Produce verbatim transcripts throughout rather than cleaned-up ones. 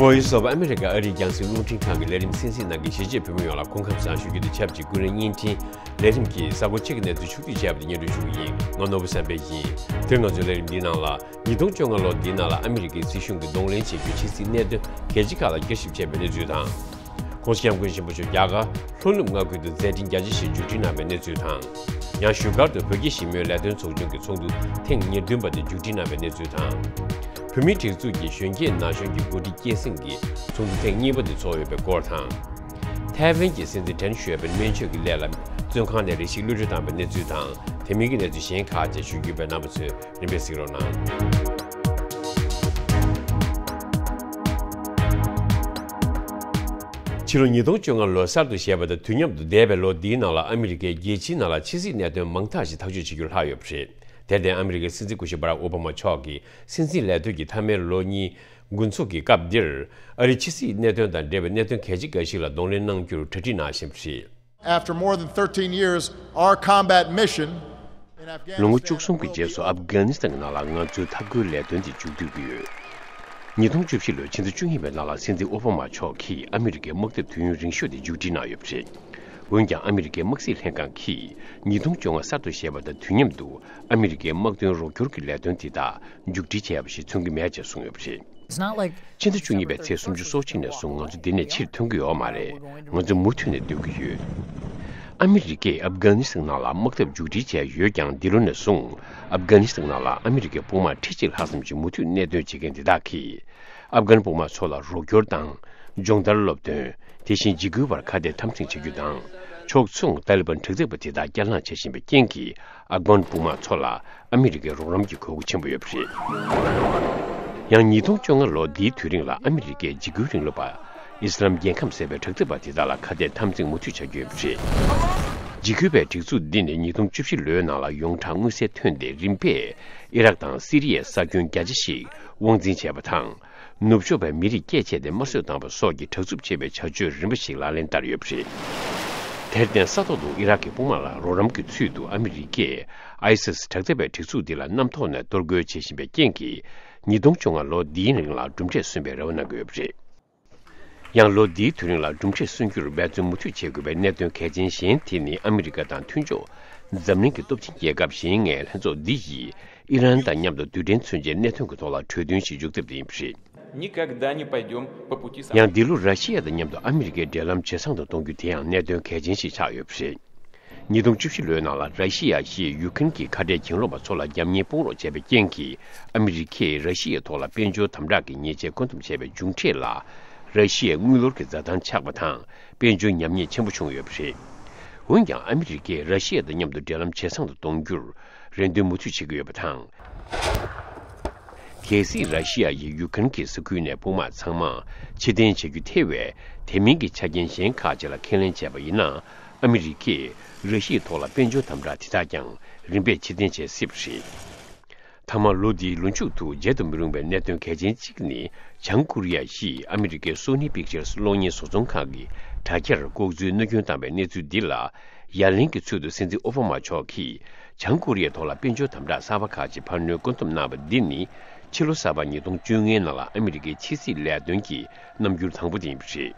Voice of America ཨ་རིའི་རྒྱང་སྲིང་རླུང་འཕྲིན་ཁང་གི་ལས་རིམ་གསན་གཟིགས་གནང་མཁན་གཞིས་བྱེས་བོད་མི་ཡོངས་ལ་སྐུ་ཁམས་བཟང་ཞུ་རྒྱུ་དང་ཆབས་ཅིག་ཀུན་གླེང་བརྙན་འཕྲིན་ལས་རིམ་གྱི་གཟའ་འཁོར་གཅིག་གི་གནས་ཚུལ་ཕྱོགས་བསྡུས་བྱས་པ་དེ་སྙན་སྒྲོན་ཞུ་གི་ཡིན། ང་ནོར་བུ་བསམ་འཕེལ་ཡིན། དེ་རིང་ང་ཚོའི་ལས་རིམ་འདིའི་ནང་ལ། ཉིས་སྟོང་བཅོ་ལྔ་ལོ་འདིའི་ནང་ལ་ཨ་མི་རི་ཀའི་སྲིད་གཞུང་གིས་གདོང་ལེན་བྱེད་རྒྱུའི་ཕྱི་སྲིད་གནད་དོན་གལ་ཆེ་ཁག་ལ་བསྐྱར་ཞིབ་བྱས་པའི་གནས་ཚུལ་དང་། ྋགོང་ས་ྋསྐྱབས་མགོན་ཆེན་པོ་མཆོག་རྒྱ་གར་ལྷོ་ནུབ་མངའ་ཁུལ་དུ་མཛད་འཕྲིན་རྒྱ་ཆེ་ཞིག་མཇུག་སྒྲིལ་གནང་བའི་གནས་ཚུལ་དང་། ཡང་བཞུགས་སྒར་དུ་བོད་རྒྱ་ཞི་མོལ་ལས་དོན་ཚོགས་ཆུང་གི་ཚོགས་འདུ་ཐེངས་ཉེར་བདུན་པ་དེ་མཇུག་སྒྲིལ་གནང་བའི་གནས་ཚུལ་དང་། བོད་མིའི་སྒྲིག་འཛུགས་ཀྱི་གཞོན་སྐྱེས་ན་གཞོན་གྱི་འགོ་ཁྲིད་སྐྱེད་སྲིང་གི་ཚོགས་འདུ་ཐེངས་གཉིས་པ་དེ་ཚོགས་ཡོད་པའི་སྐོར་དང་། ཐའེ་ཝན་གྱི་སྲིད་འཛིན་ཁྲེན་ཞུའེ་པིན་སྨན་བཅོས་ཀྱི་སླད་ལ་བཙོན་ཁང་ནས་རེ་ཞིག་གློད་གྲོལ་བཏང་བའི་གནས་ཚུལ་དང་། དེ་མིན་གྱི་གནས་ཚུལ་གཞན་ཁག་བཅས་ཞུ་རྒྱུ་བས་རྣམ་པ་ཚོས་རིམ་པས་གཟིགས་རོགས་གནང་། ཕྱི་ལོ་ཉིས་སྟོང་བཅོ་ལྔ་ལོ་གསར་དུ་བཞད་པ་དང་དུས་མཉམ་དུ་འདས་པའི་ལོ་འདིའི་ནང་ལ་ཨ་མི་རི་ཀའི་རྒྱལ་སྤྱིའི་ནང་ལ་ཕྱི་སྲིད་གནད་དོན་མང་དག་ཞིག་ཐག་གཅོད་བྱེད་རྒྱུར་ལྷག་ཡོད་པ་རེད། དེར་བརྟེན་ཨ་མི་རི་ཀའི་སྲིད་འཛིན་སྐུ་ཞབས་བྷ་རག་ཨོ་བྷ་མ་མཆོག་གིས་སྲིད་འཛིན་ལས་དོན་གྱི་མཐའ་མའི་ལོ་གཉིས་འགོ་འཛུགས་ཀྱི་སྐབས་འདིར། ཨ་རིའི་ཕྱི་སྲིད་གནད་དོན་དང་འབྲེལ་བའི་གནད་དོན་གལ་ཆེ་འགའ་ཞིག་ལ་གདོང་ལེན་གནང་རྒྱུར་གྲ་སྒྲིག་གནང་བཞིན་པ་རེད། After more than thirteen years, our combat mission in Afghanistan ལོ་ངོ་བཅུ་གསུམ་གྱི་རྗེས་སུ་ཨབ་གྷ་ནི་སི་ཐན་ནང་ལ་ང་ཚོའི་འཐབ་རྒོལ་ལས་དོན་དེ་མཇུག་བསྡུ་གི་ཡོད། ཉིས་སྟོང་བཅུ་བཞི་ལོའི་ཕྱི་ཟླ་བཅུ་གཉིས་པའི་ནང་ལ་སྲིད་འཛིན་ཨོ་བྷ་མ་མཆོག་གིས་ཨ་མི་རི་ཀའི་དམག་འཐབ་དུས་ཡུན་རིང་ཤོས་དེ་མཇུག་སྒྲིལ་གནང་ཡོད་པ་རེད། འོན་ཀྱང་ཨ་མི་རི་ཀའི་དམག་སྲིད་ལྷན་ཁང་གིས་ཉིས་སྟོང་བཅོ་ལྔ་གསར་དུ་བཞད་པ་དང་དུས་མཉམ་དུ་ཨ་མི་རི་ཀའི་དམག་དོན་རོགས་སྐྱོར་གྱི་ལས་དོན་དེ་དག་མཇུག་སྒྲིལ་བྱས་པ་ཞིག་མཚོན་གྱི་མེད་ཅེས་གསུངས་ཡོད་པ་རེད། It's not like ཕྱི་ཟླ་བཅུ་གཉིས་པའི་ཚེས་སུམ་ཅུ་སོ་གཅིག་ནས་བཟུང་ང་ཚོ་འདི་ནས་ཕྱིར་ཐོན་གྱི་ཡོད་མ་རེད། ང་ཚོ་མུ་མཐུད་ནས་སྡོད་ཀྱི་ཡོད། ཨ་མི་རི་ཀས་ཨབ་གྷ་ནི་སི་ཐན་ནང་ལ་དམག་འཐབ་མཇུག་སྒྲིལ་བྱས་ཡོད་ཀྱང་། འདི་ལོ་ནས་བཟུང་ཨབ་གྷ་ནི་སི་ཐན་ནང་ལ་ཨ་མི་རི་ཀའི་དཔུང་དམག་ཁྲི་གཅིག་ལྷག་ཙམ་ཞིག་མུ་མཐུད་གནས་སྡོད་བྱེད་མཁན་དེ་དག་གིས། ཨབ་གྷན་དཔུང་དམག་ཚོ་ལ་རོགས་སྐྱོར་དང་། སྦྱོང་བརྡར་སློབ་སྟོན། དེ་བཞིན་འཇིགས་སྐུལ་བར་ཁ་གཏད་འཐབ་འཛིང་བྱ་རྒྱུ་དང་། ཕྱོགས་མཚུངས་ཏཱ་ལི་བན་དྲག་འཐབ་པ་དེ་དག་བསྐྱར་ལངས་བྱེད་བཞིན་པའི་རྐྱེན་གྱིས། ཨབ་གྷན་དཔུང་དམག་ཚོ་ལ་ཨ་མི་རི་ཀའི་རོགས་རམ་གྱི་དགོས་མཁོ་ཆེན་པོ་ཡོད་པ་རེད། ཡང་ཉིས་སྟོང་བཅོ་ལྔ་ལོ་འདིའི་དུས་རིང་ལ་ཨ་མི་རི་ཀས་འཇིགས་སྐུལ་རིང་ལུགས་པ། ཨི་སི་ལམ་རྒྱལ་ཁམས་ཟེར་བའི་དྲག་འཐབ་པ་དེ་དག་ལ་ཁ་གཏད་འཐབ་འཛིང་མུ་མཐུད་བྱ་རྒྱུ་ཡོད་པ་རེད། འཇིགས་སྐུལ་བའི་སྒྲིག་འཛུགས་འདི་ནི་ཉིས་སྟོང་བཅུ་བཞི་ལོའི་ནང་ལ་ཡོངས་གྲགས་མངོན་གསལ་ཐོན་ཏེ། རིམ་པས་ཨི་རག་དང་སི་རི་ཡའི་ས་ཁྱོན་རྒྱ་ཆེ་ཞིག་དབང་འཛིན་བྱས་པ་དང་། ནུབ་ཕྱོགས་པའི་མི་རིགས་སྐྱེས་ཆེ་སྟེ་དམར་གསོད་བཏང་བ་སོགས་ཀྱི་དྲག་རྩུབ་ཆེ་བའི་བྱ་སྤྱོད་རིམ་པ་ཞིག་ལག་ལེན་བསྟར་ཡོད་པ་རེད། དེར་བརྟེན་ས་ཐོག་ཏུ་ཨི་རག་གི་དཔུང་དམག་ལ་རོགས་རམ་གྱི་ཚུལ་དུ་ཨ་མི་རི་ཀས་ཨའི་སིས་དྲག་འཐབ་པའི་སྒྲིག་འཛུགས་འདི་ལ་གནམ་ཐོག་ནས་གཏོར་རྒོལ་བྱེད་བཞིན་པའི་རྐྱེན་གྱིས། ཉིས་སྟོང་བཅོ་ལྔ་ལོ་འདིའི་རིང་ལ་གྲུབ་འབྲས་སོན་པའི་རེ་བ་གནང་གི་ཡོད་པ་རེད། ཡང་ལོ་འདིའི་དུས་རིང་ལ་གྲུབ་འབྲས་སོན་རྒྱུར་འབད་བརྩོན་མུ་མཐུད་བྱེད་དགོས་པའི་གནད་དོན་གལ་ཆེན་གཞན་དེ་ནི་ཨ་མི་རི་ཀ་དང་མཐུན་ཕྱོགས་འཛམ་གླིང་གི་སྟོབས་ཆེན་རྒྱལ་ཁབ་གཞན་ལྔའི་ལྷན་ཚོགས་འདི་ཡིས་ཨི་རན་དང་མཉམ་དུ་རྡུལ་ཕྲན་མཚོན་ཆའི་གནད་དོན་གྱི་ཐོག་ལ་གྲོས་མཐུན་ཞིག་འཇོག་ཐབས་དེ་ཡིན་པ་རེད། Никогда не пойдем по пути с ཡང་འདི་ལོ་ར་ཤི་ཡ་དང་མཉམ་དུ་ཨ་མི་རི་ཀའི་འབྲེལ་ལམ་ཇེ་བཟང་དུ་གཏོང་རྒྱུ་དེ་ཡང་གནད་དོན་གལ་ཆེན་ཞིག་ཆགས་ཡོད་པ་རེད། ཉིས་སྟོང་བཅུ་བཞི་ལོའི་ནང་ལ་ར་ཤི་ཡ་ཞེས་ཡུ་ཁྲེན་གྱི་ཁ་བྲལ་གྱེན་ལོག་པ་ཚོ་ལ་རྒྱབ་གཉེར་སྤོང་རོགས་བྱས་པའི་རྐྱེན་གྱིས། ཨ་མི་རི་ཀས་ར་ཤི་ཡའི་ཐོག་ལ་དཔལ་འབྱོར་དམ་དྲག་གི་ཉེས་ཆད་བཀོད་འདོམས་བྱས་པའི་མཇུག་འབྲས་ལ། ར་ཤི་ཡའི་དངུལ་ལོར་གྱི་འཛའ་ཐང་ཆག་པ་དང་། དཔལ་འབྱོར་ཉམས་ཉེས་ཆེན་པོ་བྱུང་ཡོད་པ་རེད། འོན་ཀྱང་ཨ་མི་རི་ཀས་ར་ཤི་ཡ་དང་མཉམ་དུ་འབྲེལ་ལམ་ཇེ་བཟང་དུ་གཏོང་རྒྱུར་རེ་འདུན་མུ་མཐུད་བྱེད་ཀྱི་ཡོད་པ་དང་། གལ་སྲིད་ར་ཤི་ཡ་ཡིས་ཡུ་ཁྲེན་གྱི་ས་ཁུལ་ནས་དཔུང་དམག་ཚང་མ་ཕྱིར་འཐེན་བྱ་རྒྱུ་ཐེ་བའི་དེ་མིན་གྱི་ཆ་རྐྱེན་གཞན་ཁག་ཅིག་ལ་ཁས་ལེན་བྱས་པ་ཡིན་ན། ཨ་མི་རི་ཀས་ར་ཤི་ཡའི་ཐོག་ལ་དཔལ་འབྱོར་དམ་དྲག་དེ་དག་ཀྱང་རིམ་པས་ཕྱིར་འཐེན་བྱེད་སྲིད་པ་རེད། མཐའ་མ་ལོ་འདིའི་ལོ་མཇུག་ཏུ་བརྗེད་དུ་མི་རུང་བའི་གནད་དོན་གལ་ཆེན་གཅིག་ནི། བྱང་ཀོ་རི་ཡ་ཞིག་ཨ་མི་རི་ཀའི་སོ་ནི་པིག་ཅར་གློག་བརྙན་བཟོ་ཚོང་ཁང་གི་དྲ་རྒྱར་ལྐོག་འཛུལ་གནོད་སྐྱོན་བཏང་བའི་གནས་ཚུལ་འདི་ལ། ཡ་ལན་གྱི་ཚུལ་དུ་སྲིད་འཛིན་ཨོ་བྷ་མ་མཆོག་གིས། བྱང་ཀོ་རི་ཡའི་ཐོག་ལ་དཔལ་འབྱོར་དམ་དྲག་གསར་པ་ཁག་ཅིག་འཕར་སྣོན་བཀོད་འདོམས་གནང་བ་འདི་ནི། ཕྱི་ལོ་གསར་པ་ཉིས་སྟོང་བཅོ་ལྔའི་ནང་ལ་ཨ་མི་རི་ཀའི་ཕྱི་སྲིད་ལས་དོན་གྱི་རྣམ་འགྱུར་དང་པོ་དེ་ཡིན་པ་རེད།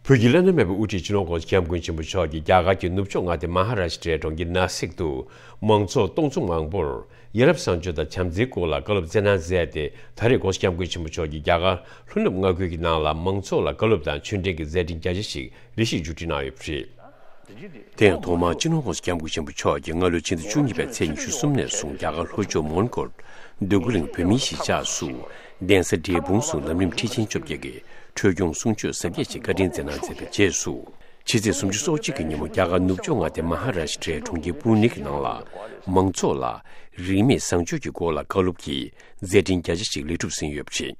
བོད་ཀྱི་བླ་ན་མེད་པའི་དབུ་ཁྲིད་སྤྱི་ནོར་༧གོང་ས་༧སྐྱབས་མགོན་ཆེན་པོ་མཆོག་གིས་རྒྱ་གར་གྱི་ནུབ་ཕྱོགས་མངའ་སྡེ་མ་ཧཱ་རཱ་ཤི་ཏྲའི་གྲོང་ཁྱེར་ན་སིག་ཏུ། མང་ཚོགས་སྟོང་ཚོ་མང་པོར་ཡ་རབས་བཟང་སྤྱོད་དང་བྱམས་བརྩེའི་སྐོར་ལ་བཀའ་སློབ་སྩལ་གནང་མཛད་དེ། ད་རེས་༧གོང་ས་༧སྐྱབས་མགོན་ཆེན་པོ་མཆོག་གིས་རྒྱ་གར་ལྷོ་ནུབ་མངའ་ཁུལ་གྱི་ནང་ལ་མང་ཚོགས་ལ་བཀའ་སློབ་དང་ཆོས་འབྲེལ་གྱི་མཛད་འཕྲིན་རྒྱ་ཆེ་ཞིག་རེ་ཞིག་མཇུག་སྒྲིལ་གནང་ཡོད་པ་རེད། དེ་ཡང་ཐོག་མར་སྤྱི་ནོར་༧གོང་ས་༧སྐྱབས་མགོན་ཆེན་པོ་མཆོག་གིས་སྔ་ལོའི་ཕྱི་ཟླ་བཅུ་གཉིས་པའི་ཚེས་ཉི་ཤུ་གསུམ་ནས་བཟུང་རྒྱ་གར་ལྷོ་ཕྱོགས་མོན་གྷོར་འདོད་རྒུ་གླིང་བོད་མིའི་གཞིས་ཆགས་སུ། གདན་ས་འབྲས་སྤུངས་སུ་ལམ་རིམ་ཁྲིད་ཆེན་བཅོ་བརྒྱད་ཀྱི་འཕྲོས་སྐྱོང་གསུང་ཆོས་ཟབ་རྒྱས་ཤིག་བཀའ་དྲིན་སྩལ་གནང་མཛད་པའི་རྗེས་སུ། ཕྱི་ཚེས་སུམ་ཅུ་སོ་གཅིག་གི་ཉིན་མོ་རྒྱ་གར་ནུབ་ཕྱོགས་མངའ་སྡེ་མ་ཧཱ་རཱ་ཤི་ཏྲའི་གྲོང་ཁྱེར་པུ་ནེ་གི་ནང་ལ། མང་ཚོགས་ལ་རིས་མེད་བཟང་སྤྱོད་ཀྱི་སྐོར་ལ་བཀའ་སློབ་ཀྱི་མཛད་འཕྲིན་རྒྱ་ཆེ་ཞིག་ལེགས་གྲུབ་ཟིན་ཡོད་པ་རེད།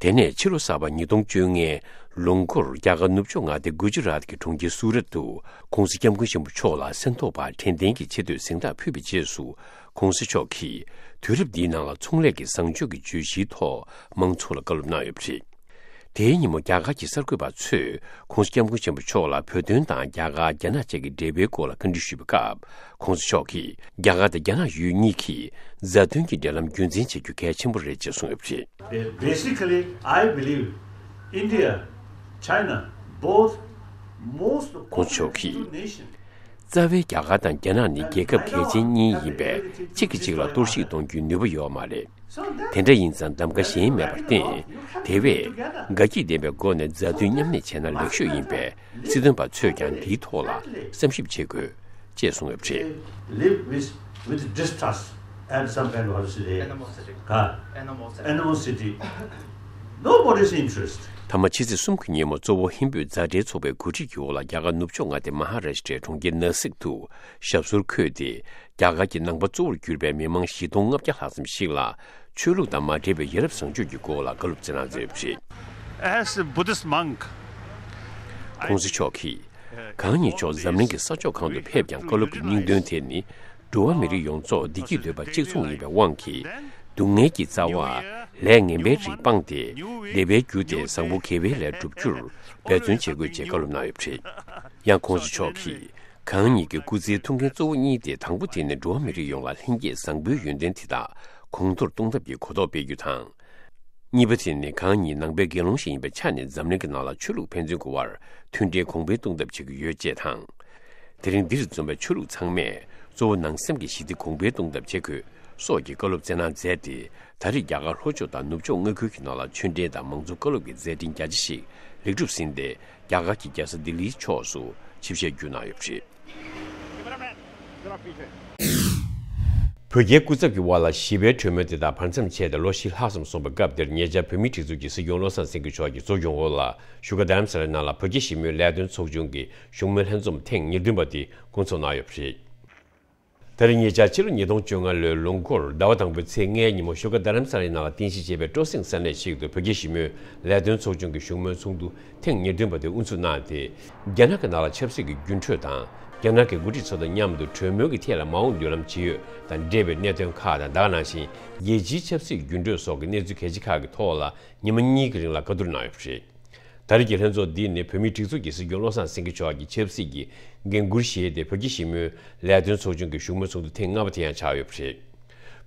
དེ་ནས་ཕྱི་ལོ་གསར་པ་ཉིས་སྟོང་བཅོ་ལྔའི་ལོ་འགོར་རྒྱ་གར་ནུབ་ཕྱོགས་མངའ་སྡེ་གུ་ཇི་རཱཏ་ཀྱི་གྲོང་ཁྱེར་སུ་རཏ་ཏུ་༧གོང་ས་༧སྐྱབས་མགོན་ཆེན་པོ་མཆོག་ལ་སེམས་ཐོག་བར་དྲན་རྟེན་གྱི་ཆེ་བསྟོད་གཟེངས་རྟགས་ཕུལ་བའི་རྗེས་སུ། ༧གོང་ས་མཆོག་གིས་དུས་རབས་འདིའི་ནང་ལ་ཚོང་ལས་ཀྱི་བཟང་སྤྱོད་ཀྱི་བརྗོད་གཞིའི་ཐོག་མང་ཚོགས་ལ་བཀའ་སློབ་གནང་ཡོད་པ་རེད། དེའི་ཉིན་མོ་རྒྱ་གར་གྱི་གསར་འགོད་པ་ཚོས་༸གོང་ས་༸སྐྱབས་མགོན་ཆེན་པོ་མཆོག་ལ་བོད་དོན་དང་རྒྱ་གར་རྒྱ་ནག་བཅས་ཀྱི་འབྲེལ་བའི་སྐོར་ལ་བཀའ་འདྲི་ཞུས་པའི་སྐབས། ༸གོང་ས་མཆོག་གིས་རྒྱ་གར་དང་རྒྱ་ནག་ཡུལ་གཉིས་ཀྱིས་མཛའ་མཐུན་གྱི་འབྲེལ་ལམ་རྒྱུན་འཛིན་བྱེད་རྒྱུ་གལ་ཆེན་པོ་རེད་ཅེས་གསུངས་ཡོད་པ་རེད། Basically, I believe India, China, both most of the ༸གོང་ས་མཆོག་གིས། Two nations. རྩ་བའི་རྒྱ་གར་དང་རྒྱ་ནག་ནི་རྒྱལ་ཁབ་གལ་ཆེན་གཉིས་ཡིན་པས། གཅིག་གིས་གཅིག་ལ་གཏོར་བཤིག་གཏོང་རྒྱུའི་ནུས་པ་ཡོད་མ་རེད། དེ་འདྲ་ཡིན་ཙང་གདམ་ག་གཞན་མེད་པར་བརྟེན། དེ་བས་དགའ་སྐྱིད་ལྡན་པའི་སྒོ་ནས་མཛའ་མཐུན་མཉམ་གནས་བྱས་ན་ལེགས་ཤོས་ཡིན་པས། སྲིད་དོན་པ་ཚོས་ཀྱང་འདིའི་ཐོག་ལ་བསམ་ཞིབ་བྱེད་དགོས། ཅེས་གསུངས་ཡོད་པ་རེད། Live with, with distrust and some kind of, how to say, animosity. Huh? Animosity. Animosity. Nobody's interest. མཐའ་མ་ཕྱི་ཚེས་གསུམ་གྱི་ཉིན་མོ་གཙོ་བོ་ཧིན་བོད་མཛའ་འབྲེལ་ཚོགས་པའི་འགོ་ཁྲིད་ཀྱི་འོག་ལ་རྒྱ་གར་ནུབ་ཕྱོགས་མངའ་སྡེ་མ་ཧཱ་རཱ་ཤི་ཏྲའི་གྲོང་ཁྱེར་ན་སིག་ཏུ་ཞབས་སོར་འཁོད་དེ། རྒྱ་གར་གྱི་ནང་པ་གཙོ་བོར་གྱུར་པའི་མི་མང་བཞི་སྟོང་ལྔ་བརྒྱ་ལྷག་ཙམ་ཞིག་ལ་ཆོས་ལུགས་དང་མ་འབྲེལ་བའི་ཡ་རབས་བཟང་སྤྱོད་ཀྱི་སྐོར་ལ་བཀའ་སློབ་སྩལ་གནང་མཛད་ཡོད་པ་རེད། As a Buddhist monk, ༸གོང་ས་མཆོག་གིས། གང་ཉིད་མཆོག་འཛམ་གླིང་གི་ས་ཕྱོགས་གང་དུ་ཕེབས་ཀྱང་བཀའ་སློབ་ཀྱི་སྙིང་དོན་དེ་ནི། འགྲོ་བ་མི་རིགས་ཡོངས་རྫོགས་བདེ་སྐྱིད་འདོད་པ་གཅིག་མཚུངས་ཡིན་པའི་དབང་གིས། སྡུག་བསྔལ་གྱི་རྩ་བ། ལས་ངན་པའི་རིགས་སྤངས་ཏེ། བདེ་བའི་རྒྱུ་སྟེ་བཟང་པོ་དགེ་བའི་ལས་བསྒྲུབ་རྒྱུར་འབད་བརྩོན་བྱེད་དགོས་ཅེས་བཀའ་སློབ་གནང་ཡོད་པ་རེད། ཡང་༸གོང་ས་མཆོག་གིས། གང་ཉིད་ཀྱི་སྐུ་ཚེའི་ཐུགས་འགན་གཙོ་བོ་གཉིས་ཏེ། དང་པོ་དེ་ནི་འགྲོ་བ་མི་རིགས་ཡོངས་ལ་ལྷན་སྐྱེས་བཟང་པོའི་ཡོན་ཏན་དེ་དག་གོང་མཐོར་གཏོང་ཐབས་ཀྱི་གོ་རྟོགས་སྤེལ་རྒྱུ་དང་། གཉིས་པ་དེ་ནི་གང་ཉིད་ནང་པའི་དགེ་སློང་ཞིག་ཡིན་པའི་ཆ་ནས་འཛམ་གླིང་གི་ནང་ལ་ཆོས་ལུགས་ཕན་ཚུན་གྱི་དབར་མཐུན་འབྲེལ་གོང་འཕེལ་གཏོང་ཐབས་བྱེད་ཀྱི་ཡོད་ཅེས་དང་། དེ་རིང་འདིར་འཛོམས་པའི་ཆོས་ལུགས་ཚང་མས་གཙོ་བོ་ནང་སེམས་ཀྱི་ཞི་བདེ་གོང་འཕེལ་གཏོང་ཐབས་བྱེད་དགོས་སོགས་ཀྱི་བཀའ་སློབ་སྩལ་གནང་མཛད་དེ། ད་རེས་རྒྱ་གར་ལྷོ་ཕྱོགས་དང་ནུབ་ཕྱོགས་མངའ་ཁུལ་གྱི་ནང་ལ་ཆོས་འབྲེལ་དང་མང་གཙོ་བཀའ་སློབ་ཀྱི་མཛད་འཕྲིན་རྒྱ་ཆེ་ཞིག་ལེགས་གྲུབ་ཟིན་ཏེ། རྒྱ་གར་གྱི་རྒྱལ་ས་ལྡི་ལིའི་ཕྱོགས་སུ་ཆིབས་ཞལ་བསྒྱུར་གནང་ཡོད་པ་རེད། བོད་རྒྱའི་སྐུ་ཚབ་ཀྱི་དབར་ལ་ཞི་བའི་གྲོས་མོལ་དེ་དག་བར་མཚམས་ཆད་དེ་ལོ་བཞི་ལྷག་ཙམ་སོང་བའི་སྐབས་འདིར། ཉེ་ཆར་བོད་མིའི་སྒྲིག་འཛུགས་ཀྱི་སྲིད་སྐྱོང་བློ་བཟང་སེང་གེ་མཆོག་གིས་གཙོ་སྐྱོང་འོག་ལ་བཞུགས་སྒར་རྡ་རམ་ས་ལའི་ནང་ལ་བོད་རྒྱ་ཞི་མོལ་ལས་དོན་ཚོགས་ཆུང་གི་བཞུགས་མོལ་ལྷན་འཛོམས་ཐེངས་ཉེར་བདུན་པ་དེ་སྐོང་ཚོགས་གནང་ཡོད་པ་རེད། ད་རེས་ཉེ་ཆར་ཕྱི་ལོ་ཉིས་སྟོང་བཅོ་ལྔ་ལོའི་ལོ་འགོར་ཟླ་བ་དང་པོའི་ཚེས་ལྔའི་ཉིན་མོ་བཞུགས་སྒར་རྡ་རམ་ས་ལའི་ནང་ལ་རྟེན་གཞི་བྱས་པའི་སྤྲོ་གསེང་ས་གནས་ཤིག་ཏུ་བོད་རྒྱ་ཞི་མོལ་ལས་དོན་ཚོགས་ཆུང་གི་བཞུགས་མོལ་ཚོགས་འདུ་ཐེངས་ཉེར་བདུན་པ་དེ་དབུ་འཛུགས་གནང་སྟེ། རྒྱ་ནག་གི་ནང་ལ་ཆབ་སྲིད་ཀྱི་འགྱུར་འགྲོས་དང་། རྒྱ་ནག་གི་འགོ་ཁྲིད་ཚོ་དང་མཉམ་དུ་གྲོས་མོལ་གྱི་ཐད་ལ་མ་འོངས་མདུན་ལམ་ཇི་ཡོད་དང་འབྲེལ་བའི་གནད་དོན་ཁག་དང་། ད་ག་ནང་བཞིན་རྒྱལ་སྤྱིའི་ཆབ་སྲིད་འགྱུར་འགྲོས་སོགས་ཀྱི་གནས་ཚུལ་གལ་ཆེ་ཁག་གི་ཐོག་ལ་ཉི་མ་གཉིས་ཀྱི་རིང་ལ་བཀའ་བསྡུར་གནང་ཡོད་པ་རེད། ད་རེས་ཀྱི་ལྷན་ཚོགས་འདི་ནི་བོད་མིའི་སྒྲིག་འཛུགས་ཀྱི་སྲིད་སྐྱོང་བློ་བཟང་སེང་གེ་མཆོག་གིས་ཆབ་སྲིད་ཀྱི་འགན་འཁུར་བཞེས་ཏེ། བོད་རྒྱ་ཞི་མོལ་ལས་དོན་ཚོགས་ཆུང་གི་བཞུགས་མོལ་ཚོགས་འདུ་ཐེངས་ལྔ་པ་དེ་ཡང་ཆགས་ཡོད་པ་རེད།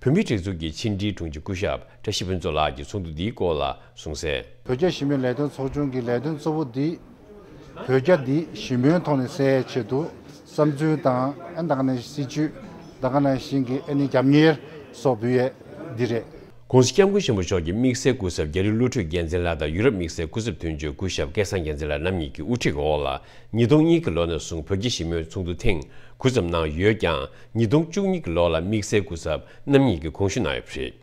བོད་མིའི་སྒྲིག་འཛུགས་ཀྱི་ཕྱི་དྲིལ་དྲུང་ཆེ་སྐུ་ཞབས་བཀྲ་ཤིས་ཕུན་ཚོགས་ལགས་ཀྱིས་ཚོགས་འདུ་འདིའི་སྐོར་ལ་གསུངས་གསལ། བོད་རྒྱ་ཞི་མོལ་ལས་དོན་ཚོགས་ཆུང་གི་ལས་དོན་གཙོ་བོ་འདི་བོད་རྒྱ་འདི་ཞི་མོལ་ཐོག་ནས་སེལ་ཡའི་ཆེད་དུ་བསམ་ཚུལ་དང་། ཨ་ནི་ད་ག་ནང་བཞིན་སྲིད་བྱུས། ད་ག་ནང་བཞིན་གྱི་ཨ་ནི་རྒྱབ་གཉེར་སོགས་འབུལ་ཡས་འདི་རེད། ༸གོང་ས་༸སྐྱབས་མགོན་ཆེན་པོ་མཆོག་གི་དམིགས་བསལ་སྐུ་ཚབ་རྒྱ་རི་བློ་གྲོས་རྒྱལ་མཚན་ལགས་དང་ཡུ་རོབ་དམིགས་བསལ་སྐུ་ཚབ་དོན་གཅོད་སྐུ་ཞབས་སྐལ་བཟང་རྒྱལ་མཚན་ལགས་རྣམ་གཉིས་ཀྱི་དབུ་ཁྲིད་འོག་ལ། ཉིས་སྟོང་གཉིས་ཀྱི་ལོ་ནས་བཟུང་བོད་རྒྱ་ཞི་མོལ་ཚོགས་འདུ་ཐེངས་དགུ་ཙམ་གནང་ཡོད་ཀྱང་། ཉིས་སྟོང་བཅུ་གཉིས་ཀྱི་ལོ་ལ་དམིགས་བསལ་སྐུ་ཚབ་རྣམ་གཉིས་ཀྱིས་དགོངས་ཞུ་གནང་ཡོད་པ་རེད།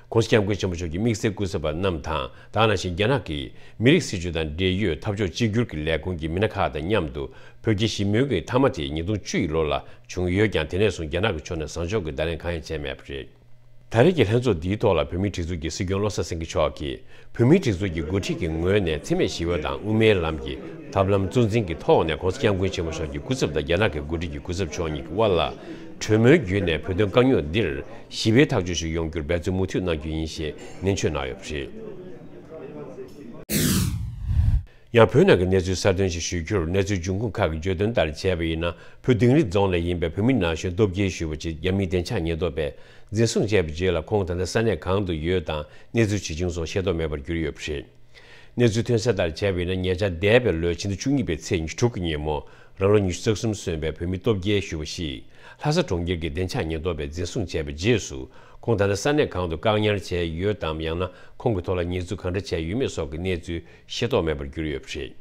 ༸གོང་ས་༸སྐྱབས་མགོན་ཆེན་པོ་མཆོག་གི་དམིགས་བསལ་སྐུ་ཚབ་པ་རྣམས་དང་། ད་ག་ནང་བཞིན་རྒྱ་ནག་གི་མི་རིགས་སྲིད་བྱུས་དང་འབྲེལ་ཡོད་འཐབ་ཕྱོགས་གཅིག་གྱུར་གྱི་ལས་ཁུངས་ཀྱི་མི་སྣ་ཁག་དང་མཉམ་དུ་བོད་རྒྱ་ཞི་མོལ་གྱི་མཐའ་མ་དེ་ཉིས་སྟོང་བཅུ་ཡི་ལོ་ལ་བྱུང་ཡོད་ཀྱང་། དེ་ནས་བཟུང་རྒྱ་ནག་གི་ཕྱོགས་ནས་བཟང་ཕྱོགས་ཀྱི་བརྡ་ལན་གང་ཡང་བྱས་མེད་པ་རེད། ད་རེས་ཀྱི་ལྷན་ཚོགས་འདིའི་ཐོག་ལ་བོད་མིའི་སྒྲིག་འཛུགས་ཀྱི་སྲིད་སྐྱོང་བློ་བཟང་སེང་གེ་མཆོག་གིས། བོད་མིའི་སྒྲིག་འཛུགས་ཀྱི་འགོ་ཁྲིད་ཀྱི་ངོས་ནས་འཚེ་མེད་ཞི་བ་དང་དབུ་མའི་ལམ་གྱི་ཐབས་ལམ་གཙོ་འཛིན་གྱི་ཐོག་ནས། ༸གོང་ས་༸སྐྱབས་མགོན་ཆེན་པོ་མཆོག་གི་སྐུ་ཚབ་དང་རྒྱ་ནག་གི་འགོ་ཁྲིད་ཀྱི་སྐུ་ཚབ་མཆོག་གཉིས་ཀྱི་དབར་ལ་གྲོས་མོལ་བརྒྱུད་ནས། བོད་དོན་དཀའ་རྙོག་འདིར་ཞི་བའི་ཐག་གཅོད་ཞིག་ཡོང་རྒྱུར་འབད་བརྩོན་མུ་མཐུད་གནང་རྒྱུ་ཡིན་ཞེས་ནན་བརྗོད་གནང་ཡོད་པ་རེད། ཡང་བོད་ནང་གི་གནས་ཚུལ་གསར་ཐོན་ཞིག་ཞུ་རྒྱུར། གནས་ཚུལ་འབྱུང་ཁུངས་ཁག་གིས་བརྗོད་དོན་ལྟར་བྱས་པ་ཡིན་ན། བོད་དིང་རི་རྫོང་ནས་ཡིན་པའི་བོད་མི་ན་གཞོན་སྟོབས་རྒྱལ་ཞུ་བ་ཅིག་རྒྱ་མིའི་བདེ་འཇགས་ཉེན་རྟོག་པས་འཛིན་བཟུང་བྱས་པའི་རྗེས་ལ། ཁོང་ད་ལྟ་ས་གནས་གང་དུ་ཡོད་དང་གནས་ཚུལ་ཇི་བྱུང་སོགས་ཤེས་རྟོགས་མེད་པར་གྱུར་ཡོད་པ་རེད། གནས་ཚུལ་ཐོན་གསལ་ལྟར་བྱས་པ་ཡིན་ན། ཉེ་ཆར་འདས་པའི་ལོའི་ཕྱི་ཟླ་བཅུ་གཉིས་པའི་ཚེས་ཉི་ཤུ་དྲུག་གི་ཉིན་མོ། རང་ལོ་ཉི་ཤུ་རྩ་གསུམ་སོན་པའི་བོད་མི་སྟོབས་རྒྱལ་ཞུ་བ་ཞིག་ལྷ་ས་གྲོང་ཁྱེར་གྱི་བདེ་འཇགས་ཉེན་རྟོག་པས་འཛིན་བཟུང་བྱས་པའི་རྗེས་སུ། ཁོང་ད་ལྟ་ས་གནས་གང་དུ་བཀག་ཉར་བྱས་ཡོད་དམ། ཡང་ན་ཁོང་གི་ཐོག་ལ་ཉེས་འཛུགས་གང་འདྲ་བྱས་ཡོད་མེད་སོགས་ཀྱི་གནས་ཚུལ་ཤེས་རྟོགས་མེད་པར་གྱུར་ཡོད་པ་རེད།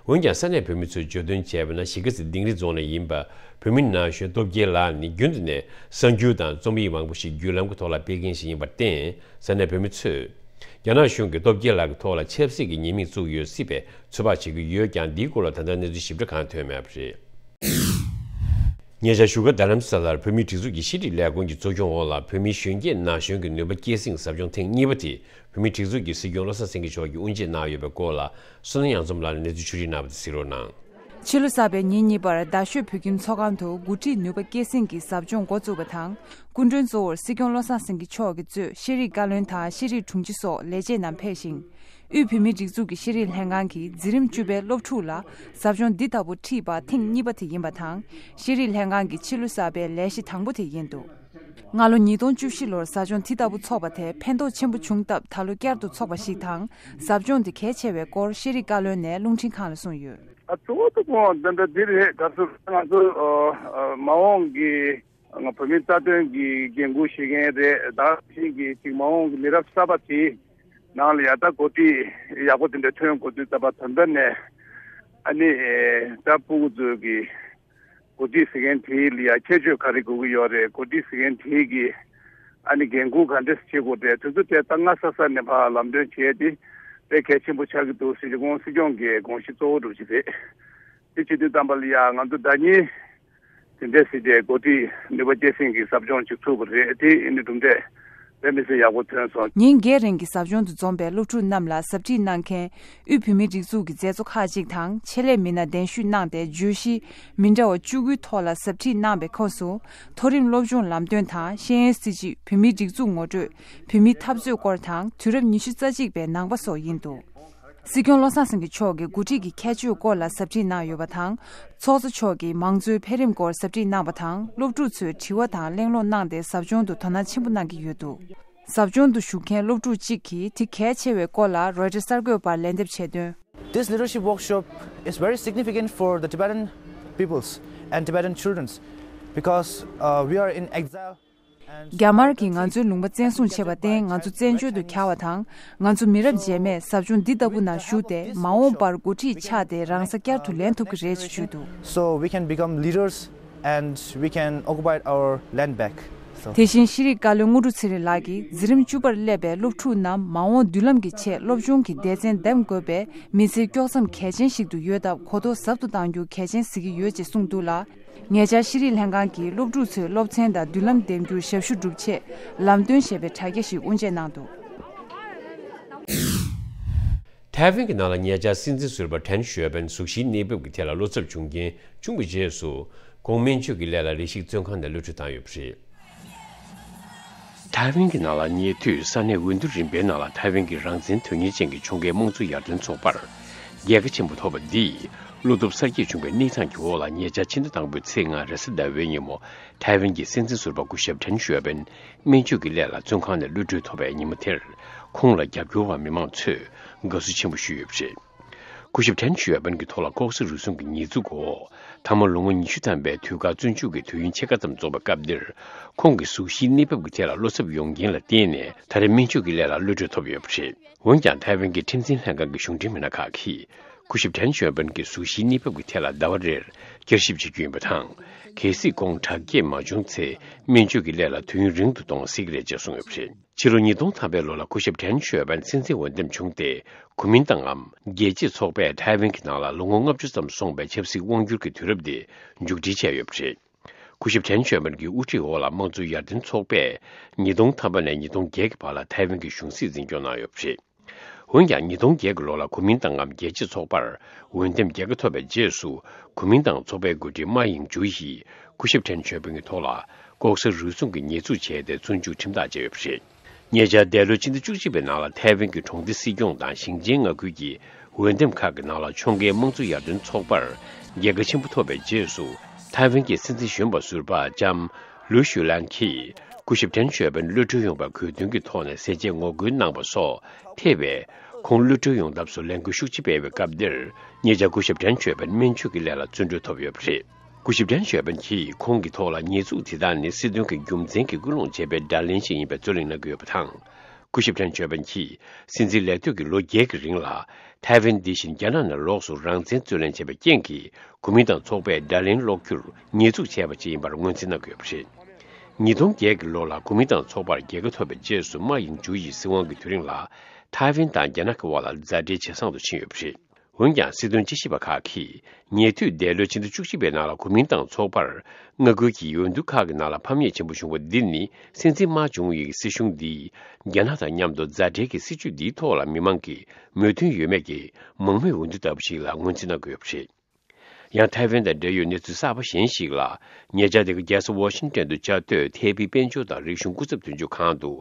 འོན་ཀྱང་། ས་གནས་བོད་མི་ཚོས་བརྗོད་དོན་བྱས་པ་ན། གཞིས་ཀ་རྩེ་དིང་རི་རྫོང་ནས་ཡིན་པ་བོད་མི་ན་གཞོན་སྟོབས་རྒྱལ་ལགས་ནི་རྒྱུན་དུ་ནས་གསར་འགྱུར་དང་རྩོམ་ཡིག་མང་པོ་ཞིག་བརྒྱུད་ལམ་གྱི་ཐོག་ལ་སྤེལ་མཁན་ཞིག་ཡིན་པར་བརྟེན། ས་གནས་བོད་མི་ཚོས་རྒྱ་ནག་གཞུང་གིས་སྟོབས་རྒྱལ་ལགས་ཀྱི་ཐོག་ལ་ཆབ་སྲིད་ཀྱི་ཉེས་དམིགས་བཙུགས་ཡོད་སྲིད་པའི་ཚོད་དཔག་བྱེད་ཀྱི་ཡོད་ཀྱང་། འདིའི་སྐོར་ལ་ད་ལྟ་གནས་ཚུལ་ཞིབ་ཕྲ་གང་ཐོན་མེད་པ་རེད། ཉེ་ཆར་བཞུགས་སྒར་རྡ་རམ་ས་ལར་བོད་མིའི་སྒྲིག་འཛུགས་ཀྱི་ཕྱི་དྲིལ་ལས་ཁུངས་ཀྱི་གཙོ་སྐྱོང་འོག་ལ། བོད་མིའི་གཞོན་སྐྱེས་ན་གཞོན་གྱི་ནུས་པ་སྐྱེད་སྲིང་ཟབ་སྦྱོང་ཐེངས་གཉིས་པ་དེ། བོད་མིའི་སྒྲིག་འཛུགས་ཀྱི་སྲིད་སྐྱོང་བློ་བཟང་སེང་གེ་མཆོག་གིས་དབུ་འབྱེད་གནང་ཡོད་པའི་སྐོར་ལ། བསོད་ནམས་གཡང་འཛོམས་ལགས་ནས་གནས་ཚུལ་ཕྱོགས་སྒྲིག་གནང་བ་དེ་གཟིགས་རོགས་གནང་། ཕྱི་ལོ་གསར་པའི་ཉིན་གཉིས་པར་རྡ་ཤོད་བོད་ཁྱིམ་ཚོགས་ཁང་དུ་འགོ་ཁྲིད་ནུས་པ་སྐྱེད་སྲིང་གི་ཟབ་སྦྱོང་འགོ་བཙུགས་པ་དང་། སྐུ་མགྲོན་གཙོ་བོར་སྲིད་སྐྱོང་བློ་བཟང་སེང་གེ་མཆོག་གིས་གཙོས་ཤེས་རིག་བཀའ་བློན་དང་ཤེས་རིག་དྲུང་ཆེ་སོགས་ལས་བྱེད་རྣམས་ཕེབས་ཤིང་། དབུས་བོད་མིའི་སྒྲིག་འཛུགས་ཀྱི་ཤེས་རིག་ལྷན་ཁང་གིས་འཛིན་རིམ་བཅུ་པའི་སློབ་ཕྲུག་ལ་ཟབ་སྦྱོང་འདི་ལྟ་བུ་ཁྲིད་པ་ཐེངས་གཉིས་པ་དེ་ཡིན་པ་དང་། ཤེས་རིག་ལྷན་ཁང་གི་ཕྱི་ལོ་གསར་པའི་ལས་གཞི་དང་པོ་དེ་ཡིན་འདུག་སྔ་ལོ་ཉིས་སྟོང་བཅུ་བཞི་ལོར་ཟབ་སྦྱོང་དེ་ལྟ་བུ་འཚོགས་པ་དེ་ཕན་ཐོགས་ཆེན་པོ་བྱུང་སྟབས། ད་ལོ་བསྐྱར་དུ་འཚོགས་པ་ཞིག་དང་། ཟབ་སྦྱོང་དེ་གལ་ཆེ་བའི་སྐོར་ཤེས་རིག་བཀའ་བློན་ནས་རླུང་འཕྲིན་ཁང་ལ་གསུངས་ཡོད། ཨ་གཙོ་བོ་དེ་ཁོང་འདི་འདྲ་འདི་རེད། ད་ཚོ་ང་ཚོ་ཨ་ཨ་མ་འོངས་ཀྱི་ང་བོད་མིའི་རྩ་དོན་གྱི་འགན་འཁུར་བཞེས་མཁན་རེད། ད་ཕྱིན་གྱི་ཅིག་མ་འོངས་ཀྱི་མི་རབས་གསར་པ་དེའི་ནང་ལ་ཡ་ད་འགོ་ཁྲིད་ཡག་པོ་དེ་འདྲ་ཐོན་དགོས་དུས་ཙམ་པ་དོན་དག་ནས་ཨ་ནི་ཨེ་ད་སྤུ་གུ་ཚོ་གི་འགོ་ཁྲིད་ཟེར་མཁན་དེའི་ལ་ཡ་ཁྱད་ཆོས་ག་རེ་དགོས་ཀྱི་ཡོད་རེད། འགོ་ཁྲིད་ཟེར་མཁན་དེའི་གི་ཨ་ནི་འགན་འཁུར་ག་འདྲས་བྱེད་དགོས་རེད། དེ་ཚོ་དེ་ད་སྔ་ས་ས་ནས་ཕར་ལམ་སྟོན་བྱས་ཏེ་དཔེ་གལ་ཆེན་པོ་ཆགས་ཀྱི་འདུག་ཟེར་གྱི། ཁོང་སྲིད་སྐྱོང་གི་དགོངས་གཞི་གཙོ་བོ་འདྲ་ཅིག་རེད། དེ་བྱེད་དུས་ཙམ་པ་ལ་ཡ་ང་ཚོ་ཟླ་ཉིན་དེ་འདྲས་ཟེར་ཏེ་འགོ་ཁྲིད་ནུས་པ་སྐྱེད་སྲིང་གི་ཟབ་སྦྱོང་ཅིག་ཚུགས་པ་རེད། དེ་ཨ་ནི་གྲུབ་འབྲས་དཔེ་མི་སྲིད་ཡག་པོ་ཐོན་སོང་། ཉིན་བརྒྱད་རིང་གི་ཟབ་སྦྱོང་དུ་འཛོམས་པའི་སློབ་ཕྲུག་རྣམས་ལ་ཟབ་ཁྲིད་གནང་མཁན་དབུས་བོད་མིའི་སྒྲིག་འཛུགས་ཀྱི་མཛད་གཙོ་ཁག་ཅིག་དང་། ཆེད་ལས་མི་སྣ་གདན་ཞུས་གནང་སྟེ། བརྗོད་གཞི་མི་འདྲ་བ་བཅུ་དགུའི་ཐོག་ལ་ཟབ་ཁྲིད་གནང་པའི་ཁོངས་སུ། མཐོ་རིམ་སློབ་སྦྱོང་ལམ་སྟོན་དང་། ཤེས་ཡོན་སྲིད་བྱུས། བོད་མིའི་སྒྲིག་འཛུགས་ངོ་སྤྲོད། བོད་མིའི་འཐབ་རྩོད་སྐོར་དང་། དུས་རབས་ཉི་ཤུ་རྩ་གཅིག་པའི་ནང་པ་སོགས་ཡིན་འདུག་སྲིད་སྐྱོང་བློ་བཟང་སེང་གེ་མཆོག་གིས་འགོ་ཁྲིད་ཀྱི་ཁྱད་ཆོས་སྐོར་ལ་ཟབ་ཁྲིད་གནང་ཡོད་པ་དང་། ཚོགས་གཙོ་མཆོག་གིས་མང་གཙོའི་འཕེལ་རིམ་སྐོར་ཟབ་ཁྲིད་གནང་པ་དང་། སློབ་ཕྲུག་ཚོས་དྲི་བ་དང་གླེང་སློང་གནང་སྟེ། ཟབ་སྦྱོང་དུ་དོ་སྣང་ཆེན་པོ་གནང་གི་ཡོད་འདུག་ཟབ་སྦྱོང་དུ་ཞུགས་མཁན་སློབ་ཕྲུག་གཅིག་གིས་དེ་གལ་ཆེ་བའི་སྐོར་ལ་རོའི་ཊར་གསར་འགོད་པར་ལན་འདེབས་བྱས་དོན། This leadership workshop is very significant for the Tibetan peoples and Tibetan childrens because uh, we are in exile. རྒྱ་དམར་གྱིས་ང་ཚོའི་ལུང་པ་བཙན་བཟུང་བྱས་པར་བརྟེན། ང་ཚོ་བཙན་བྱོལ་དུ་གྱར་བ་དང་། ང་ཚོ་མི་རབས་རྗེས་མས་ཟབ་སྦྱོང་འདི་ལྟ་བུ་ནང་ཞུགས་ཏེ། མ་འོངས་པར་འགོ་ཁྲིད་ཆགས་ཏེ་རང་ས་བསྐྱར་དུ་ལེན་ཐུབ་ཀྱི་རེད་ཅེས་བརྗོད་འདུག So we can become leaders and we can occupy our land back. So དེ་བཞིན་ཤེས་རིག་བཀའ་བློན་དངོས་གྲུབ་ཚེ་རིང་ལགས་ཀྱིས་འཛིན་རིམ་བཅུ་པར་སླེབས་པའི་སློབ་ཕྲུག་རྣམས་མ་འོངས་མདུན་ལམ་གྱི་ཆེད་སློབ་སྦྱོང་གི་སྡེ་ཚན་འདེམས་དགོས་པའི་མི་ཚེའི་དཀྱོག་མཚམས་གལ་ཆེན་ཞིག་ཏུ་ཡོད་སྟབས། གོ་རྟོགས་ཟབ་ཏུ་གཏང་རྒྱུ་གལ་ཆེན་གཟིགས་ཀྱི་ཡོད་ཅེས་གསུངས་འདུག་ལ། ཉེ་ཆར་ཤེས་རིག་ལྷན་ཁང་གིས་སློབ་ཕྲུག་ཚོའི་སློབ་ཚན་དང་མདུན་ལམ་འདེམས་རྒྱུར་ཞབས་ཞུ་སྒྲུབ་ཆེད་ལམ་སྟོན་ཞེས་པའི་དྲ་རྒྱ་ཞིག་དབུ་འབྱེད་གནང་འདུག་ཐའེ་ཝན་གྱི་ནང་ལ་ཉེ་ཆར་སྲིད་འཛིན་ཟུར་པ་ཁྲེན་ཞུའེ་པན་གཟུགས་གཞིའི་གནས་བབ་ཀྱི་ཐད་ལ་བློ་འཚབ་བྱུང་རྐྱེན་བྱུང་བའི་རྗེས་སུ། ཁོང་སྨན་བཅོས་ཀྱི་སླད་ལ་རེ་ཞིག་བཙོན་ཁང་ནས་གློད་གྲོལ་བཏང་ཡོད་པ་རེད། ཐའེ་ཝན་གྱི་ནང་ལ་ཉེ་དུས་ས་གནས་འོས་བསྡུ་རིམ་པའི་ནང་ལ་ཐའེ་ཝན་གྱི་རང་བཙན་དོན་གཉེར་ཅན་གྱི་ཕྱོགས་འགལ་དམངས་གཙོ་ཡར་ཐོན་ཚོགས་པར་རྒྱལ་ཁ་ཆེན་པོ་ཐོབ་པ་འདིས། བློ་སྟོབས་གསར་སྐྱེད་བྱུང་བའི་གནས་སྟངས་ཀྱི་འོག་ལ། ཉེ་ཆར་ཕྱི་ཟླ་དང་པོའི་ཚེས་ལྔ་རེས་གཟའ་ཟླ་བའི་ཉིན་མོ། ཐའེ་ཝན་གྱི་སྲིད་འཛིན་ཟུར་པ་སྐུ་ཞབས་ཁྲེན་ཞུའེ་པན་སྨན་བཅོས་ཀྱི་སླད་ལ་བཙོན་ཁང་ནས་གློད་གྲོལ་ཐོབ་པའི་ཉིན་མོ་དེར། ཁོང་ལ་རྒྱབ་སྐྱོར་བ་མི་མང་ཚོས་དགའ་བསུ་ཆེན་པོ་ཞུས་ཡོད་པ་རེད། སྐུ་ཞབས་ཁྲེན་ཞུའེ་པན་གྱི་ཐོག་ལ་ལྐོག་ཟ་རུལ་སུངས་ཀྱི་ཉེས་འཛུགས་འོག་མཐའ་མ་ལོ་ངོ་ཉི་ཤུ་ཐམ་པའི་དུས་བཀག་བཙོན་འཇུག་གི་དུས་ཡུན་ཕྱེད་ཀ་ཙམ་རྫོགས་པའི་སྐབས་འདིར། ཁོང་གི་གཟུགས་གཞིའི་གནས་བབ་ཀྱི་ཐད་ལ་བློ་འཚབ་ཡོང་རྐྱེན་ལ་བརྟེན་ནས། ད་རེས་སྨན་བཅོས་ཀྱི་སླད་ལ་གློད་གྲོལ་ཐོབ་ཡོད་པ་རེད། འོན་ཀྱང་། ཐའེ་ཝན་གྱི་ཁྲིམས་འཛིན་ལྷན་ཁང་གི་གཞུང་འབྲེལ་མི་སྣ་ཁག་གིས། སྐུ་ཞབས་ཁྲེན་ཞུའེ་པན་གྱི་གཟུགས་གཞིའི་གནས་བབ་ཀྱི་ཐད་ལ་ཟླ་བ་རེར་བསྐྱར་ཞིབ་བྱེད་ཀྱི་ཡིན་པ་དང་། གལ་སྲིད་ཁོང་དྲག་སྐྱེད་མ་བྱུང་ཚེ། སྨན་བཅོས་ཀྱི་སླད་ལ་དུས་ཡུན་རིང་དུ་གཏོང་སྲིད་ཀྱི་རེད་ཅེས་གསུངས་ཡོད་པ་རེད། ཕྱི་ལོ་ཉིས་སྟོང་ཐམ་པའི་ལོ་ལ་སྐུ་ཞབས་ཁྲེན་ཞུའེ་པན་སྲིད་འཛིན་འོས་འདེམས་བྱུང་སྟེ། གོ་མིན་ཏང་ངམ་རྒྱལ་གཅེས་ཚོགས་པས་ཐའེ་ཝན་གྱི་ནང་ལ་ལོ་ངོ་ལྔ་བཅུ་ཙམ་སོང་བའི་ཆབ་སྲིད་དབང་སྒྱུར་གྱི་དུས་རབས་འདི་མཇུག་སྒྲིལ་བྱས་ཡོད་པ་རེད། སྐུ་ཞབས་ཁྲེན་ཞུའེ་པན་གྱི་དབུ་ཁྲིད་འོག་ལ་དམངས་གཙོ་ཡར་ཐོན་ཚོགས་པས་ཉིས་སྟོང་ཐམ་པ་ནས་ཉིས་སྟོང་བརྒྱད་ཀྱི་བར་ལ་ཐའེ་ཝན་གྱི་གཞུང་སྲིད་འཛིན་སྐྱོང་གནང་ཡོད་པ་རེད། འོན་ཀྱང་། ཉིས་སྟོང་བརྒྱད་ཀྱི་ལོ་ལ་གོ་མིན་ཏང་ངམ་རྒྱལ་གཅེས་ཚོགས་པར་འོས་འདེམས་རྒྱལ་ཁ་ཐོབ་པའི་རྗེས་སུ། གོ་མིན་ཏང་ཚོགས་པའི་འགོ་ཁྲིད་མཱ་ཡིང་ཇུ་ཡིས་སྐུ་ཞབས་ཁྲེན་ཞུའེ་པན་གྱི་ཐོག་ལ་ལྐོག་ཟ་རུལ་སུངས་ཀྱི་ཉེས་འཛུགས་བྱས་ཏེ་བཙོན་འཇུག་ཁྲིམས་ཐག་བཅད་ཡོད་པ་རེད། ཉེ་ཆར་འདས་ལོའི་ཕྱི་ཟླ་བཅུ་གཅིག་པའི་ནང་ལ་ཐའེ་ཝན་གྱི་གྲོང་སྡེ་སྲིད་སྐྱོང་དང་ཞིང་ཆེན་མངའ་ཁུལ་གྱི་འོས་འདེམས་ཁག་གི་ནང་ལ་ཕྱོགས་འགལ་དམངས་གཙོ་ཡར་ཐོན་ཚོགས་པར་རྒྱལ་ཁ་ཆེན་པོ་ཐོབ་པའི་རྗེས་སུ། ཐའེ་ཝན་གྱི་སྲིད་འཛིན་གཞོན་པ་ཟུར་པ་ལྕམ་ལུའུ་ཞུ་ལན་གྱིས་སྐུ་ཞབས་ཁྲེན་ཞུའེ་པན་གློད་གྲོལ་ཡོང་བའི་དགོས་འདུན་གྱི་ཐོག་ནས་ཟས་བཅད་ངོ་རྒོལ་གནང་བ་སོགས་ཐེ་བའི་ཁོང་གློད་གྲོལ་ཡོང་ཐབས་སུ་ལས་འགུལ་ཤུགས་ཆེ་སྤེལ་བའི་སྐབས་འདིར། ཉེ་ཆར་སྐུ་ཞབས་ཁྲེན་ཞུའེ་པན་སྨན་བཅོས་ཀྱི་སླད་ལ་བཙོན་གྲོལ་ཐོབ་ཡོད་པ་རེད། སྐུ་ཞབས་ཁྲེན་ཞུའེ་པན་གྱིས་ཁོང་གི་ཐོག་ལ་ཉེས་འཛུགས་དེ་དག་ནི་སྲིད་དོན་གྱི་རྒྱུ་མཚན་གྱིས་སྐུལ་སློང་བྱས་པའི་དགྲ་ལན་ཞིག་ཡིན་པའི་རྩོད་གླེང་གནང་གི་ཡོད་པ་དང་། སྐུ་ཞབས་ཁྲེན་ཞུའེ་པན་གྱིས་སྲིད་འཛིན་ལས་གཏོད་ཀྱི་ལོ་བརྒྱད་ཀྱི་རིང་ལ། ཐའེ་ཝན་འདི་བཞིན་རྒྱ་ནག་ནས་ལོགས་སུ་རང་བཙན་རྩོད་ལེན་བྱས་པའི་རྐྱེན་གྱིས། གོ་མིན་ཏང་ཚོགས་པས་དགྲ་ལན་སློག་རྒྱུར་ཉེས་འཛུགས་བྱས་པ་ཅིག་ཡིན་པར་ངོས་འཛིན་གནང་གི་ཡོད་པ་རེད། ཉིས་སྟོང་བརྒྱད་ཀྱི་ལོ་ལ་གོ་མིན་ཏང་ཚོགས་པར་རྒྱལ་ཁ་ཐོབ་པའི་རྗེས་སུ། མཱ་ཡིང་ཇུ་ཡི་སྲིད་དབང་གི་དུས་རིང་ལ། ཐའེ་ཝན་དང་རྒྱ་ནག་གི་དབར་ལ་མཛའ་འབྲེལ་ཇེ་བཟང་དུ་ཕྱིན་ཡོད་པ་རེད། འོན་ཀྱང་། སྲིད་དོན་དཔྱད་ཞིབ་པ་ཁག་གིས། ཉེ་དུས་འདས་ལོའི་ཕྱི་ཟླ་བཅུ་གཅིག་པའི་ནང་ལ་གོ་མིན་ཏང་ཚོགས་པར་མངའ་ཁུལ་གྱི་འོས་བསྡུ་ཁག་གི་ནང་ལ་ཕམ་ཉེས་ཆེན་པོ་བྱུང་བ་འདི་ནི། སྲིད་འཛིན་མཱ་ཇུང་ཡི་སྲིད་གཞུང་འདིས་རྒྱ་ནག་དང་མཉམ་དུ་མཛའ་འབྲེལ་གྱི་སྲིད་བྱུས་འདིའི་ཐོག་ལ་མི་མང་གིས་མོས་མཐུན་ཡོད་མེད་ཀྱི་མང་མོས་འོས་བསྡུ་ལྟ་བུ་ཞིག་ལ་ངོས་འཛིན་གནང་དགོས་པ་རེད། ཡང་ཐའེ་ཝན་དང་འབྲེལ་ཡོད་གནས་ཚུལ་གསར་པ་གཞན་ཞིག་ལ། ཉེ་ཆར་འདི་ག་རྒྱལ་ས་ཝ་ཤིང་ཏན་དུ་བཅའ་སྡོད་ཐའེ་པེའི་དཔལ་འབྱོར་དང་རིག་གཞུང་སྐུ་ཚབ་དོན་གཅོད་ཁང་དུ།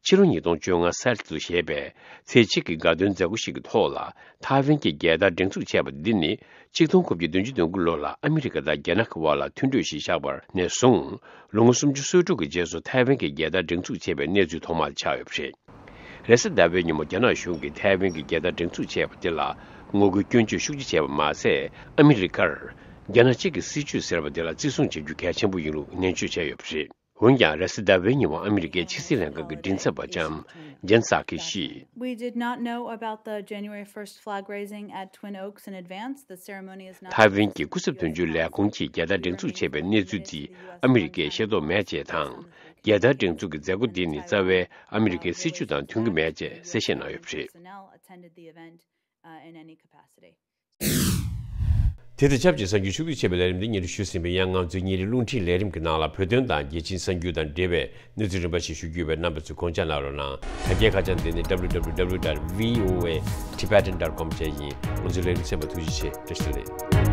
ཕྱི་ལོ་ཉིས་སྟོང་བཅོ་ལྔ་གསར་དུ་བཞད་པའི་ཚེ་གཅིག་གི་དགའ་སྟོན་མཛད་སྒོ་ཞིག་གི་ཐོག་ལ། ཐའེ་ཝན་གྱི་རྒྱལ་དར་སྒྲེང་འཛུགས་བྱས་པ་འདི་ནི། ཆིག་སྟོང་དགུ་བརྒྱ་བདུན་ཅུ་དོན་དགུ་ལོ་ལ་ཨ་མི་རི་ཀ་དང་རྒྱ་ནག་གི་དབར་ལ་མཐུན་གྲོས་ཤིག་བཞག་པ་ནས་བཟུང་། ལོ་ངོ་སུམ་ཅུ་སོ་དྲུག་གི་རྗེས་སུ་ཐའེ་ཝན་གྱི་རྒྱལ་དར་སྒྲེང་འཛུགས་བྱས་པའི་གནས་ཚུལ་ཐོག་མ་ཆགས་ཡོད་པ་རེད། རེས་གཟའ་ཟླ་བའི་ཉིན་མོ་རྒྱ་ནག་གཞུང་གིས་ཐའེ་ཝན་གྱི་རྒྱལ་དར་སྒྲེང་འཛུགས་བྱས་པ་དེ་ལ་ངོ་རྒོལ་སྐྱོན་བརྗོད་ཤུགས་ཆེ་བྱས་པ་མ་ཟད། ཨ་མི་རི་ཀར་རྒྱ་ནག་གཅིག་གི་སྲིད་བྱུས་ཟེར་བ་དེ་ལ་བརྩི་སྲུང་བྱེད་རྒྱུ་གལ་ཆེན་པོ་ཡིན་ལུགས་ནན་བརྗོད་བྱས་ཡོད་པ་རེད། འོན་ཀྱང་། རེས་གཟའ་ཟླ་བའི་ཉིན་མོ་ཨ་མི་རི་ཀའི་ཕྱི་སྲིད་ལྷན་ཁང་གི་མགྲིན་ཚབ་པ་ལྕམ་ཇན་སཱ་ཁི་ཞིས། We did not know about the January first flag raising at Twin Oaks in advance. The ceremony is not ཐའེ་ཝན་གྱི་སྐུ་ཚབ་དོན་གཅོད་ལས་ཁུངས་ཀྱིས་རྒྱལ་དར་སྒྲེང་འཛུགས་བྱས་པའི་གནས་ཚུལ་དེ་ཨ་མི་རི་ཀས་ཤེས་རྟོགས་མེད་ཅེས་དང་། རྒྱལ་དར་སྒྲེང་འཛུགས་ཀྱི་མཛད་སྒོ་འདི་ནི་རྩ་བའི་ཨ་མི་རི་ཀའི་སྲིད་བྱུས་དང་མཐུན་གྱི་མེད་ཅེས་གསལ་བཤད་གནང་ཡོད་པ་རེད། དེ་དང་ཆབས་ཅིག་གསར་འགྱུར་ཕྱོགས་བསྡུས་བྱས་པའི་ལས་རིམ་འདི་སྙན་སྒྲོན་ཞུས་ཟིན་པས། ཡང་ང་ཚོའི་ཉིན་རེའི་རླུང་འཕྲིན་ལས་རིམ་གྱི་ནང་ལ་བོད་དོན་དང་རྒྱལ་སྤྱིའི་གསར་འགྱུར་དང་འབྲེལ་བའི་གནས་ཚུལ་རིམ་པ་ཞིག་ཞུ་རྒྱུ་ཡོད་པས། རྣམ་པ་ཚོས་དགོངས་འཇགས་གནང་རོགས་གནང་། ད་ལྟའི་ཁ་བྱང་འདི་ནི་www.voatibetan.com བཅས་ཡིན། ང་ཚོའི་ལས་རིམ་གསན་པར་ཐུགས་རྗེ་ཆེ། བཀྲ་ཤིས་བདེ་ལེགས།